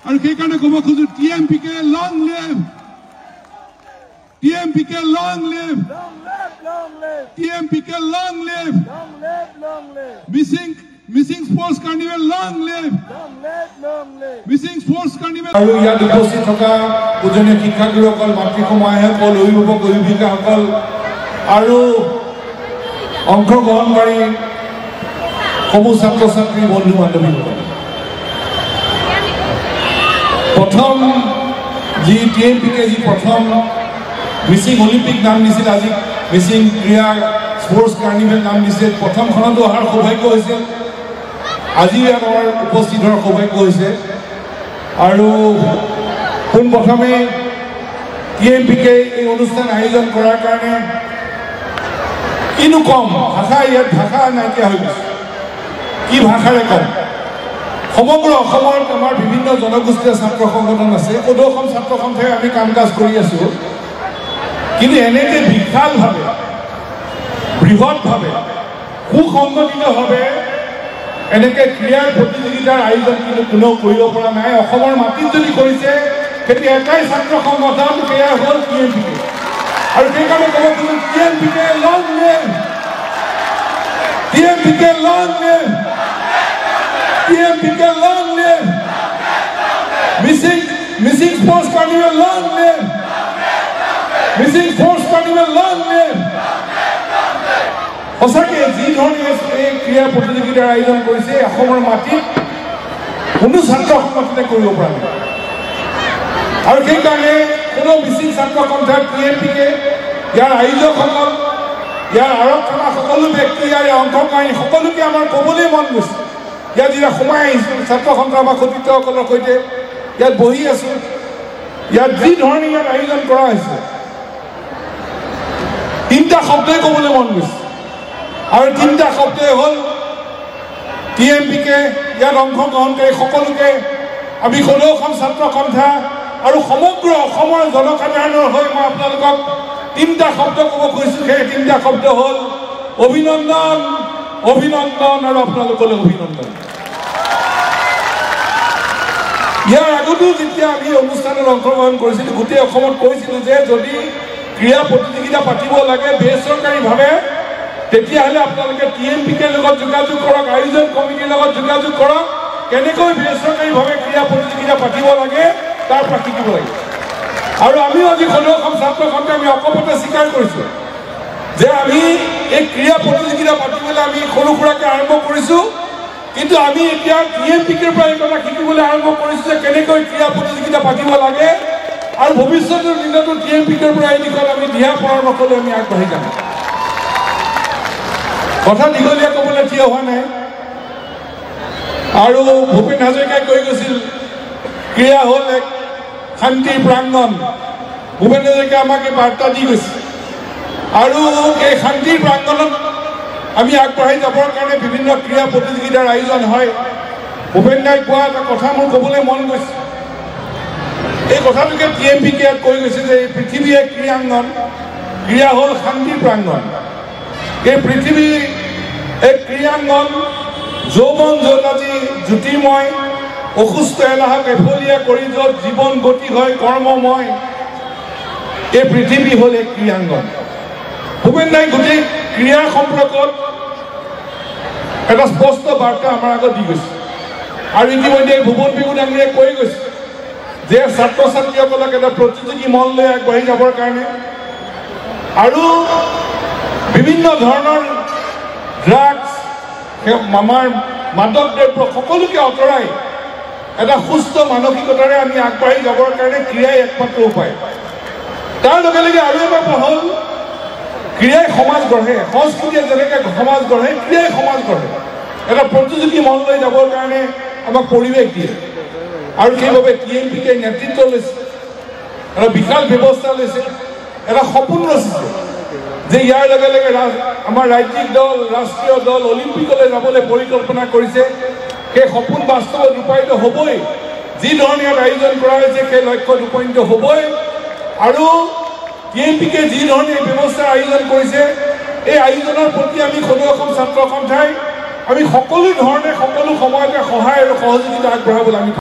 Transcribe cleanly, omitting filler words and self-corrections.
আৰু সেইকাৰণে ক'ব খোজো, T M P K long live, T M P K long live, T M P K long live, Mising sports carnival long live, Mising sports carnival. আৰু ইয়াত উপস্থিত থকা পূজনীয় শিক্ষাগুৰুসকল, মাতৃসমায়সকল, অভিভাৱক অভিভাৱিকাসকল আৰু অংশগ্ৰহণকাৰী সমূহ ছাত্ৰ ছাত্ৰী, বন্ধু বান্ধৱীসকল, প্ৰথম যি টি এম পি কে যি প্ৰথম মিচিং অলিম্পিক নাম দিছিল, আজি মিচিং ক্ৰীড়া স্পৰ্টছ কাৰ্নিভেল নাম দিছে। প্ৰথমখনতো অহাৰ সৌভাগ্য হৈছিল, আজি ইয়াত আমাৰ উপস্থিত হোৱাৰ সৌভাগ্য হৈছে। আৰু পোনপ্ৰথমে টি এম পি কে এই অনুষ্ঠান আয়োজন কৰাৰ কাৰণে কিনো কম, ভাষা ইয়াত ভাষা নাইকিয়া হৈ গৈছে, কি ভাষাৰে কম। সমগ্ৰ অসমত আমাৰ বিভিন্ন জনগোষ্ঠীয় ছাত্ৰ সংগঠন আছে, সদৌ অসম ছাত্ৰ সন্থাই আমি কাম কাজ কৰি আছোঁ, কিন্তু এনেকৈ বিশালভাৱে, বৃহৎভাৱে, সুসংগঠিতভাৱে এনেকৈ ক্ৰীড়াৰ প্ৰতিযোগিতাৰ আয়োজন কিন্তু কোনেও কৰিব পৰা নাই। অসমৰ মাটিত যদি কৰিছে সেইটো এটাই ছাত্ৰ সংগঠন, সেয়া হ'ল টি এম পি কে। আৰু সেইকাৰণে ক'ব খোজো, T M P K long live, T M P K long live, T M P K long live, Mising sports carnival long live, Mising sports carnival long live. সঁচাকৈ যি ধৰণে এই ক্ৰীড়া প্ৰতিযোগিতাৰ আয়োজন কৰিছে, অসমৰ মাটিত কোনো ছাত্ৰ সংগঠনে কৰিব পৰা নাই। আৰু সেইকাৰণে কোনো মিচিং ছাত্ৰ সন্থা, টি এম পি কে, ইয়াৰ আয়োজকসকল, ইয়াৰ আঁৰত থকা সকলো ব্যক্তি, ইয়াৰ অংশগ্ৰহণকাৰী সকলোকে আমাৰ ক'বলৈ মন গৈছে। ইয়াত যেতিয়া সোমাই আহিছোঁ ছাত্ৰ সন্থা বা সতীৰ্থসকলৰ সৈতে ইয়াত বহি আছোঁ, ইয়াত যি ধৰণে ইয়াত আয়োজন কৰা হৈছে, তিনিটা শব্দই ক'বলৈ মন গৈছে। আৰু তিনিটা শব্দই হ'ল টি এম পি কে, ইয়াত অংশগ্ৰহণকাৰী সকলোকে আমি সদৌ অসম ছাত্ৰ সন্থা আৰু সমগ্ৰ অসমৰ জনসাধাৰণৰ হৈ মই আপোনালোকক তিনিটা শব্দ ক'ব খুজিছোঁ। সেই তিনিটা শব্দ হ'ল অভিনন্দন, অভিনন্দন আৰু আপোনালোকলৈ অভিনন্দন। ইয়াৰ আগতো যেতিয়া আমি অনুষ্ঠানত অংশগ্ৰহণ কৰিছিলোঁ, গোটেই অসমত কৈছিলোঁ যে যদি ক্ৰীড়া প্ৰতিযোগিতা পাতিব লাগে বেচৰকাৰীভাৱে, তেতিয়াহ'লে আপোনালোকে টি এম পি কেৰ লগত যোগাযোগ কৰক, আয়োজন কমিটিৰ লগত যোগাযোগ কৰক, কেনেকৈ বেচৰকাৰীভাৱে ক্ৰীড়া প্ৰতিযোগিতা পাতিব লাগে তাৰ পৰা শিকিব লাগে। আৰু আমিও আজি সদৌ অসম ছাত্ৰ সন্থাই আমি অকপটে স্বীকাৰ কৰিছোঁ যে আমি এই ক্ৰীড়া প্ৰতিযোগিতা পাতিবলৈ আমি সৰু সুৰাকৈ আৰম্ভ কৰিছোঁ, কিন্তু আমি এতিয়া টি এম পি কেৰ পৰা এই কথা শিকিবলৈ আৰম্ভ কৰিছোঁ যে কেনেকৈ ক্ৰীড়া প্ৰতিযোগিতা পাতিব লাগে। আৰু ভৱিষ্যতৰ দিনতো টি এম পি কেৰ পৰা এই দিশত আমি দিহা পৰামৰ্শ লৈ আমি আগবাঢ়ি যাম। কথা দীঘলীয়া ক'বলৈ থিয় হোৱা নাই। আৰু ভূপেন হাজৰিকাই কৈ গৈছিল, ক্ৰীড়া হ'ল এক শান্তিৰ প্ৰাংগণ। ভূপেন হাজৰিকাই আমাক এই বাৰ্তা দি গৈছে। আৰু এই শান্তিৰ প্ৰাংগণত আমি আগবাঢ়ি যাবৰ কাৰণে বিভিন্ন ক্ৰীড়া প্ৰতিযোগিতাৰ আয়োজন হয়। ভূপেন দাই কোৱা এটা কথা মোৰ ক'বলৈ মন গৈছে। এই কথাটোকে টি এম পি কে ইয়াত কৈ গৈছে যে এই পৃথিৱী এক ক্ৰীড়াংগণ, ক্ৰীড়া হ'ল শান্তিৰ প্ৰাংগণ। এই পৃথিৱী এক ক্ৰীড়াংগণ, যৌৱন য'ত আজি জ্যোতিৰ্ময়, অসুস্থ এলাহক এফলীয়া কৰি য'ত জীৱন গতি হয় কৰ্মময়, এই পৃথিৱী হ'ল এক ক্ৰীড়াংগণ। ভূপেন দাই গোটেই ক্ৰীড়া সম্পৰ্কত এটা স্পষ্ট বাৰ্তা আমাৰ আগত দি গৈছে। আৰু ইতিমধ্যে ভুৱন পেগু ডাঙৰীয়াই কৈ গৈছে যে ছাত্ৰ ছাত্ৰীসকলক এটা প্ৰতিযোগী মন লৈ আগবাঢ়ি যাবৰ কাৰণে আৰু বিভিন্ন ধৰণৰ ড্ৰাগছ, আমাৰ মাদক দ্ৰব্য সকলোকে আঁতৰাই এটা সুস্থ মানসিকতাৰে আমি আগবাঢ়ি যাবৰ কাৰণে ক্ৰীড়াই একমাত্ৰ উপায়। তাৰ লগে লগে আৰু এটা হ'ল, ক্ৰীড়াই সমাজ গঢ়ে। সংস্কৃতিয়ে যেনেকৈ সমাজ গঢ়ে, ক্ৰীড়াই সমাজ গঢ়ে। এটা প্ৰতিযোগী মন লৈ যাবৰ কাৰণে আমাক পৰিৱেশ দিয়ে। আৰু সেইবাবে টি এম পি কে নেতৃত্ব লৈছে, এটা বিশাল ব্যৱস্থা লৈছে, এটা সপোন ৰচিছে যে ইয়াৰ লগে লগে আমাৰ ৰাজ্যিক দল, ৰাষ্ট্ৰীয় দল অলিম্পিকলৈ যাবলৈ পৰিকল্পনা কৰিছে। সেই সপোন বাস্তৱত ৰূপায়িত হ'বই। যি ধৰণে ইয়াত আয়োজন কৰা হৈছে সেই লক্ষ্যত উপনীত হ'বই। আৰু টি এম পি কে যি ধৰণে এই ব্যৱস্থাৰ আয়োজন কৰিছে, এই আয়োজনৰ প্ৰতি আমি সদৌ অসম ছাত্ৰ সন্থাই আমি সকলো ধৰণে সকলো সময়তে সহায় আৰু সহযোগিতা আগবঢ়াবলৈ আমি